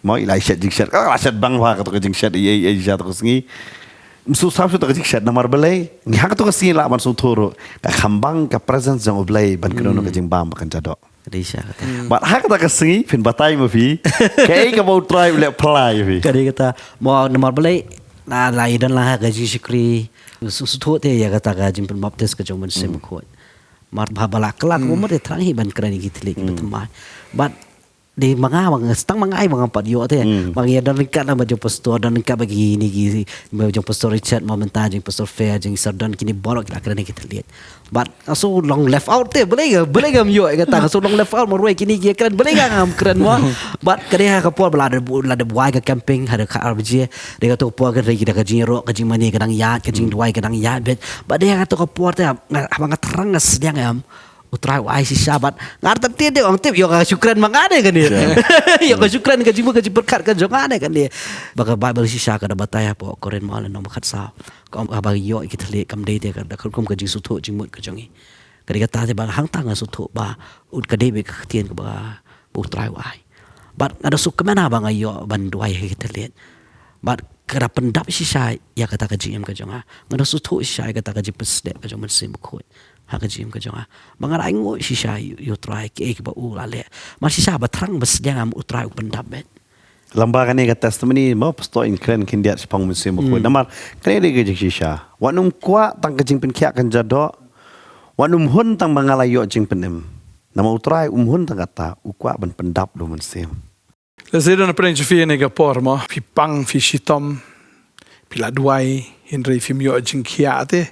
Mo i la shet jingshet, ka la shet bang bha kato ka jingshet, i ei ei sha kato ka sngi. Msu sam shu kato ka jingshet namar balei ngi ha kato ka sngi lah ban sngewthuh ruh ka kham bang ka presence jong u Blei ban kynnoh ka jingbam ba kan jadoh. Bad ha kata ka sngi phin batai ma phi kaei kaba u Trai u leh phylla ïa phi. Ka dei kata mo namar balei la i don lang ha ka jingshakri. Sngewthuh te ïa kata ka jingpynbaptis ka jong u Mynsiem Bakhuid. Mar ba ba la khlad mo mo te thrang hi ban kren ïa ki thylliej kiba thymmai. Bad dei ma nga, ma nga stang ma nga, ma nga pat ïoh te. Ma nga ïa don ryngkat lang bad jong pastor, don ryngkat bad kine ki, bad jong pastor Richard, ma mynta jong pastor Fair, jong Sir Don, kine baroh ki la kren ïa ki thylliej. Bad nga sngew long left out te, balei ka, balei kam ïoh ïa kata, nga sngew long left out, marwei kine ki kren, balei ka ngam kren mo. Bad ka dei ha ka por ba la dep, la dep wai ka camping, ha ka khatar baje, dei kato ka por ka dei da ka jingïaroh, ka jingmane ka dang ïaid, ka jingduwai ka dang ïaid beit. Bad dei ha kato ka por te, nga, haba nga thrang nga sdiang em, U Trai u ai shisha bad ngar tang te de ong tip ïoh ka shu kren ma nga de kane. Ïoh ka shu kren ka jingmut ka jingpyrkhat ka jong nga de kane. Ba ka Baibl shisha ka da batai hapoh Korinth mo lynnong ba khatsaw. Ka ong haba ïoh ïa ki thylliej kam dei te ka da ka rukom ka jingsngewthuh jingmut ka jong ngi. Ka dei kata te ba hangta nga sngewthuh ba u ka dei beit ka ktien kaba ba U Trai u ai. Bad nga da sngewkmen haba nga ïoh ban duwai ha ki thylliej. Bad ka da pyndap shisha ïa kata ka jingim ka jong nga. Nga da sngewthuh shisha ïa kata ka jingpynsdeh ka jong u Mynsiem Bakhuid ha ka jingim ka jong nga. Ba nga da ainguh shisha ïa U Trai kiei kiba u la leh. Mar shisha ba thrang ba sdiang em U Trai u pyndap beit. Lyngba kane ka testimony mo pastor in kren khyndiat shaphang u Mynsiem Bakhuid. Namar kane dei ka jingshisha. Wat nym kwah tang ka jingpynkhiah kan jadoh. Wat nym hun tang ba nga la ïoh jingpynim. Namar U Trai um hun tang kata, u kwah ban pyndap da u Mynsiem. Lehse don hapdeng jong phi ha kane ka por mo, phi pang, phi shitom, phi la duwai, hynrei phim ïoh jingkhiah te.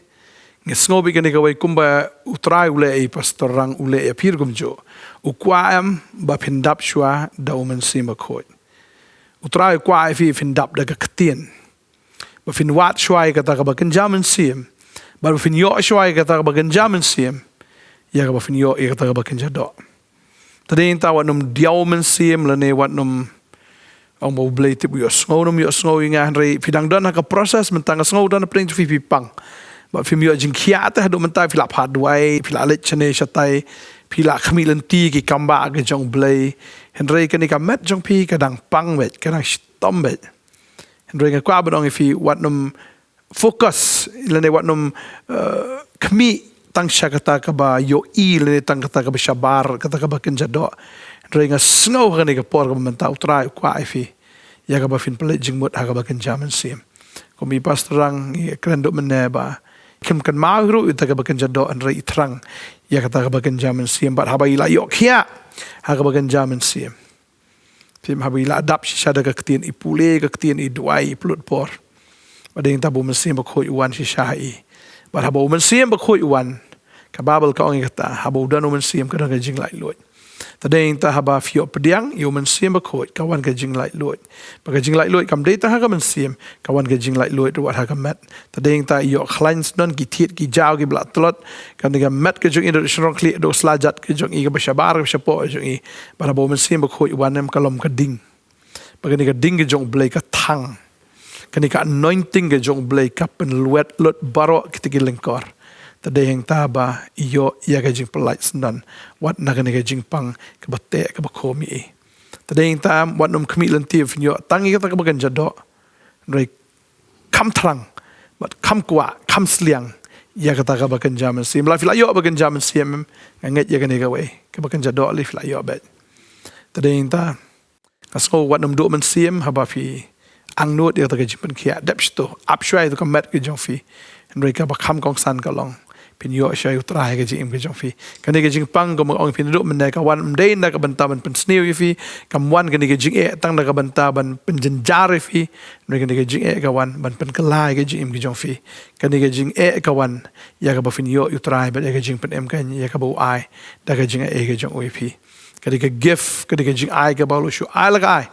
Nga sngew beit kane kawei kumba U Trai u leh ïa i Pastor Rang, u leh ïa phi ruh kumjuh. U kwah em ba phin dap shuwa da u Mynsiem Bakhuid. U Trai u kwah ïa phi phin dap da ka ktien. Ba phin wad shuwa ïa kata kaba kynja mynsiem. Bad ba phin ïoh shuwa ïa kata kaba kynja mynsiem. Ïa kaba phin ïoh ïa kata kaba kynja doh. Te dei nangta wat nym diaw mynsiem lane wat nym ong ba U Blei tip u ïohsngew, nym ïohsngew ïa nga, hynrei phi dang don ha ka process mynta, nga sngew don hapdeng jong phi phi pang. Bad phim ïoh jingkhiah te haduh mynta, phi la phah duwai, phi la leit shane shatai, phi la khmih lynti ki kam bah ki jong U Blei. Hynrei kane ka met jong phi ka dang pang beit, ka dang shitom beit. Hynrei nga kwah ban ong ïa phi wat nym focus lane wat nym, eh, khmih tang sha kata kaba ïohi lane tang kata kaba shabar, kata kaba kynja doh. Hynrei nga sngew ha kane ka por kaba mynta U Trai u kwah ïa phi ïa kaba phin pynleit jingmut ha kaba kynja mynsiem. Kum i Pastor Rang i kren duh mynne ba kim kynmaw ruh ïa kata kaba kynja doh, hynrei i thrang ïa kata kaba kynja mynsiem, bad haba i la ïoh khiah ha kaba kynja mynsiem. Phim, haba i la dap shisha da ka ktien, i pule ka ktien, i duwai, i pynlut por. Ba dei nangta ba U Mynsiem Bakhuid u wan shisha ha i. Bad haba U Mynsiem Bakhuid u wan, ka Baibl ka ong ïa kata, haba u don U Mynsiem ka don ka jinglaitluid. Te dei nangta haba phi ïoh pdiang ïa U Mynsiem Bakhuid ka wan ka jinglaitluid. Bad ka jinglaitluid kam dei tang ha ka mynsiem, ka wan ka jinglaitluid ruh ha ka met. Te dei nangta ïoh khlaiñ sdang ki thied ki jaw kiba la tlot. Kane ka met ka jong i, haduh shynrong khlieh haduh sla jait ka jong i, kaba shabar kaba shapoh ka jong i. Bad haba U Mynsiem Bakhuid u wan em, ka long ka ding. Bad kane ka ding ka jong U Blei ka thang. Kane ka anointing ka jong U Blei ka pynlwet lut baroh kita ki lyngkor. Te dei hangta ba i ïoh ïa ka jingpyllait syndon wat na kane ka jingpang kaba teh kaba khum ïa i. Te dei hangta wat nym khmih lynti ba phin ïoh tang ïa kata kaba kynja doh. Hynrei kham thrang bad kham kwah kham sliang ïa kata kaba kynja mynsiem. Lada phi la ïoh ba kynja mynsiem, nga ngeit ïa kane kawei, kaba kynja doh lei phi la ïoh beit. Te dei hangta nga sngew wat nym duh mynsiem haba phi angnud ïa kata ka jingpynkhiah. Dep shito, ap shuwa ïa ka met ka jong phi. Hynrei kaba kham kongsan ka long phin ïoh shuwa ïa U Trai ha ka jingim ka jong phi. Kane ka jingpang, kumba nga ong ïa phi naduh mynne, ka wan ym dei na ka bynta ban pynsniew ïa phi. Kam wan kane ka jingeh tang na ka bynta ban pynjynjar ïa phi. Hynrei kane ka jingeh ka wan ban pynkylla ïa ka jingim ka jong phi. Kane ka jingeh ka wan ïa kaba phin ïoh ïa U Trai bad ïa ka jingpynim ka ïa kaba u ai da ka jingai ka jong u ïa phi. Ka dei ka gift, ka dei ka jingai kaba u la shu ai la ka ai.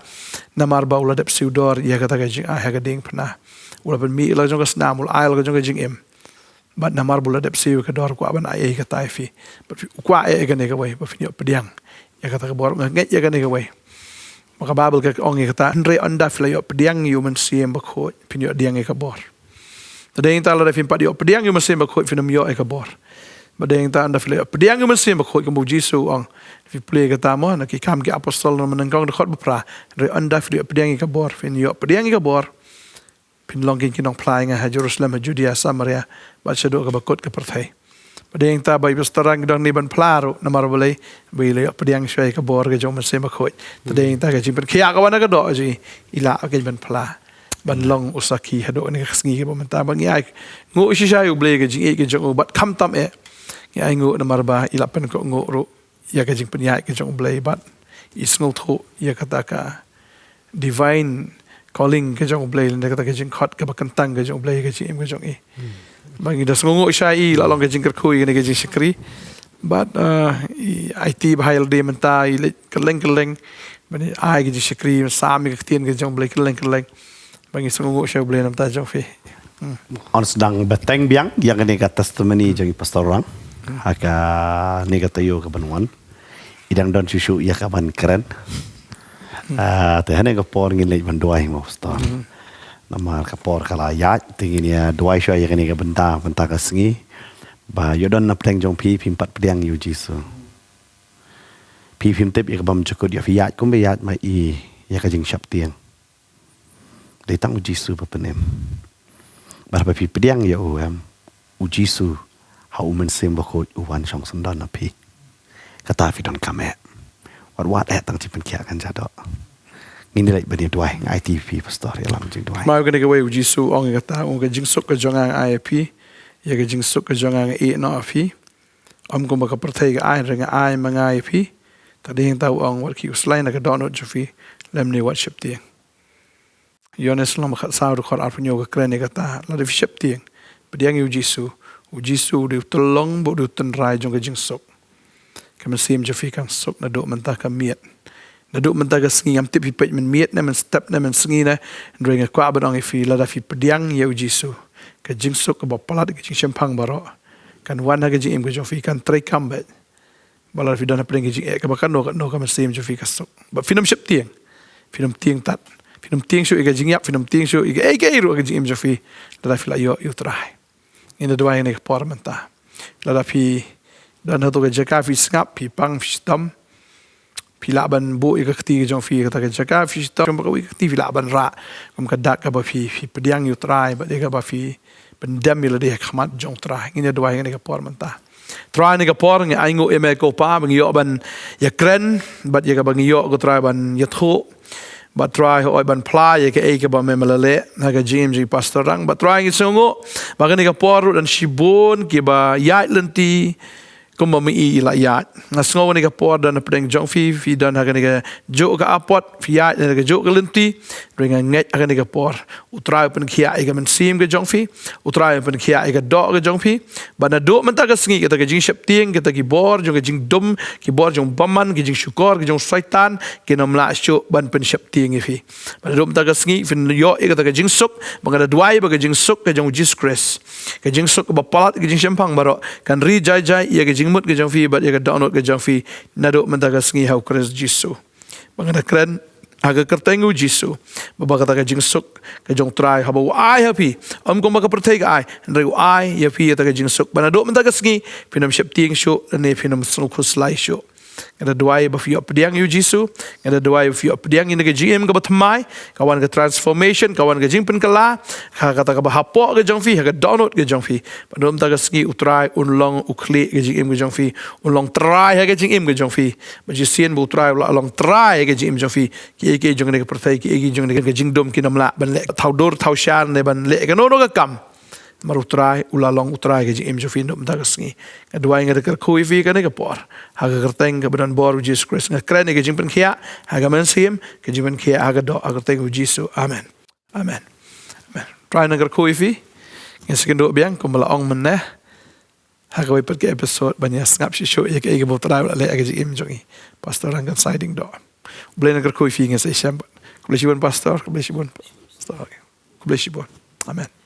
Namar ba u la dep siew dor ïa kata ka jingai ha ka diengphna. U la pynmih la ka jong ka snam, u la ai la ka jong ka jingim. Bad namar ba u la dep siew ka dor, u kwah ban ai ïa kata ïa phi. Bad phi, u kwah ïa kane kawei ba phin ïoh pdiang ïa kata ka bor. Nga ngeit ïa kane kawei. Ba ka Baibl ka ong ïa kata, hynrei ynda phi la ïoh pdiang ïa U Mynsiem Bakhuid, phin ïoh pdiang ïa ka bor. Te dei hangta lada phim pat ïoh pdiang ïa U Mynsiem Bakhuid, phin ym ïoh ïa ka bor. Ba dei hangta ynda phi la ïoh pdiang ïa U Mynsiem Bakhuid, kumba U Jisu u ong. Phi pule kata mo, na Ki Kam ki Apostol, na mynnyngkong dkhot ba phra. Hynrei ynda phi la ïoh pdiang ïa ka bor, phin ïoh pdiang ïa ka bor. Phin long ki, ki nongphla ïa nga ha Jerusalem, ha Judea, Samaria, bad shaduh kaba kut ka pyrthei. Ba dei hangta ba i Pastor Rang i don hangne ban phla ruh, namar balei, ba i la ïoh pdiang shuwa ïa ka bor ka jong U Mynsiem Bakhuid. Te dei hangta ka jingpynkhiah ka wan na ka doh jong i, i lah ban phla. Ban long u sakhi haduh kane ka sngi kaba mynta, ba ngi ai nguh shisha ïa U Blei ka jingïeit ka jong u, bad khamtam eh. Ngi ai nguh namar ba i la pynkohnguh ruh ïa ka jingpynïaid ka jong U Blei bad i sngewthuh ïa kata ka divine calling ka jong U Blei, lane kata ka jingkhot kaba kyntang ka jong U Blei ka jingim ka jong i. Ba ngi da sngewnguh shisha ïa i la long ka jingkyrkhu ïa kane ka jingshakri. Bad, eh, i aiti ba ha ïa lade mynta i leit kylleng kylleng. Ba i ai ka jingshakri, sam ïa ka ktien ka jong U Blei kylleng kylleng. Ba ngi sngewnguh shisha ïa U Blei na ka bynta jong phi. Hmm. Yn sdang bteng biang ïa kane ka testimony jong i Pastor Rang. Ha kane ka taïew kaban wan. I dang don shuh shuh ïa kaban kren. Hmm. Ah, te ha kane ka por ngin leit ban duwai mo Pastor. Hmm. Namar ka por ka la ïaid, te ngin ïa duwai shuwa ïa kane ka bynta, bynta ka sngi. Ba ïoh don na pdeng jong phi, phim pat pdiang ïa U Jisu. Phi phim tip ïa kabym jukut ïa phi, ïaid kumba ïaid ma i ïa ka jingsheptieng. Dei tang U Jisu ba pynim. Bad haba phi pdiang ïa u, em, U Jisu ha U Mynsiem Bakhuid u wan shong syndon na phi. Kata phi donkam eh. Wat wat eh tang jingpynkhiah kan ja doh. Ngin ïa leit ban ïa duwai, nga aiti phi Pastor ïalam jingduwai. Kynmaw ïa kane kawei, U Jisu u ong ïa kata, u ong ka jingsuk ka jong nga nga ai ïa phi. Ïa ka jingsuk ka jong nga nga ïeh noh ïa phi. Ym kumba ka pyrthei ka ai, hynrei nga ai ma nga ïa phi. Te dei hangta u ong wat kiew slai na ka dohnud jong phi lymne wat sheptieng. Ïoannis lynnong ba khatsaw dkhot arphew hynñiew ka kren ïa kata, lada phi sheptieng, pdiang ïa U Jisu, U Jisu u dei u tyllong bad u dei u tynrai jong ka jingsuk. Ka mynsiem jong phi kan suk naduh mynta ka miet. Naduh mynta ka sngi, ngam tip phi peit mynmiet ne mynstep ne mynsngi ne, hynrei nga kwah ban ong ïa phi, lada phi pdiang ïa U Jisu, ka jingsuk kaba palat, ka jingshemphang baroh kan wan ha ka jingim ka jong phi, kan treikam beit. Ba lada phi don hapdeng ka jingeh kaba kano kano, ka mynsiem jong phi ka suk. Ba phin ym sheptieng. Phin ym tieng tat. Phin ym tieng shuh ïa ka jingïap, phin ym tieng shuh ïa kaei kaei ruh ha ka jingim jong phi. Lada phi la ïoh ïa U Trai. Ngin ïa duwai ha kane ka por mynta. Lada phi don hato ka jaka phi sngap, phi pang, phi shitom. Phi lah ban buh ïa ka kti ka jong phi ha kata ka jaka, phi shitom, kum kawei ka kti phi lah ban rah. Kum ka dak kaba phi, phi pdiang ïa U Trai, bad ïa kaba phi pyndem ïa lade ha khmat jong U Trai. Ngin ïa duwai ha kane ka por mynta. Trai, ha kane ka por ngi ainguh ïa me ko Pa, ba ngi ïoh ban ïakren bad ïa kaba ngi ïoh ko Trai ban ïathuh. Bad Trai, hooid ban phla ïa kaei kaba me me la leh ha ka jingim jong i Pastor Rang. Bad Trai, ngi sngewnguh ba ha kane ka por ruh don shibun kiba ïaid lynti kumba ma i i la ïaid. Nga sngew ha kane ka por don hapdeng jong phi, phi don ha kane kajuh ka apot, phi ïaid ha kane kajuh ka lynti. Hynrei nga ngeit ha kane ka por U Trai u pynkhiah ïa ka mynsiem ka jong phi, U Trai u pynkhiah ïa ka doh ka jong phi. Bad naduh mynta ka sngi kata ka jingsheptieng, kata ki bor jong ka jingdum, ki bor jong bymman, ki jingshukor, ki jong Soitan, kin ym lah shuh ban pynsheptieng ïa phi. Bad naduh mynta ka sngi phin ïoh ïa kata ka jingsuk, ba nga da duwai ba ka jingsuk ka jong U Jisu Khrist, ka jingsuk kaba palat, ka jingshemphang baroh kan ri jai jai ïa ka jingmut ka jong phi bad ïa ka dohnud ka jong phi naduh mynta ka sngi ha U Khrist Jisu. Ba nga da kren ha ka kyrteng u Jisu, ba ba kata ka jingsuk ka jong u Trai haba u ai ha phi, ym kumba ka pyrthei ka ai, hynrei u ai ïa phi ïa kata ka jingsuk, ba naduh mynta ka sngi phin ym sheptieng shuh lane phin ym sngewkhuslai shuh. Nga da duwai ba phi ïoh pdiang ïa u Jisu. Nga da duwai ba phi ïoh pdiang ïa ka jingim kaba thymmai, ka wan ka transformation, ka wan ka jingpynkylla, ka kata kaba hapoh ka jong phi, ha ka dohnud ka jong phi, ba naduh mynta ka sngi u Trai un long u khlieh ka jingim ka jong phi, un long trai ha ka jingim ka jong phi. Ba shisien ba u Trai u la long trai ha ka jingim jong phi, kiei kiei jong kane ka pyrthei, kiei kiei jong kane ka jingdum kin ym lah ban leh thaw dur thaw shar ne ban leh kano kano ka kam. Namar u Trai u la long u Trai ka jingim jong phi naduh mynta ka sngi. Nga duwai, nga da kyrkhu ïa phi kane ka por ha ka kyrteng kaba don bor u Jisu Khrist. Nga kren ïa ka jingpynkhiah ha ka mynsiem, ka jingpynkhiah ha ka doh, ha ka kyrteng u Jisu. Amen. Amen. Amen. Trai nang kyrkhu ïa phi. Ngin sa ïakynduh biang kumba la ong mynne ha kawei pat ka episode, ban ïa sngap shuh shuh ïa kaei kaba u Trai u la leh ha ka jingim jong ngi. Pastor Rangkansai Diengdoh. U Blei nang kyrkhu ïa phi. Ngin sa ïashem pat. Khublei shibun Pastor, khublei shibun Pastor. Khublei shibun. Amen.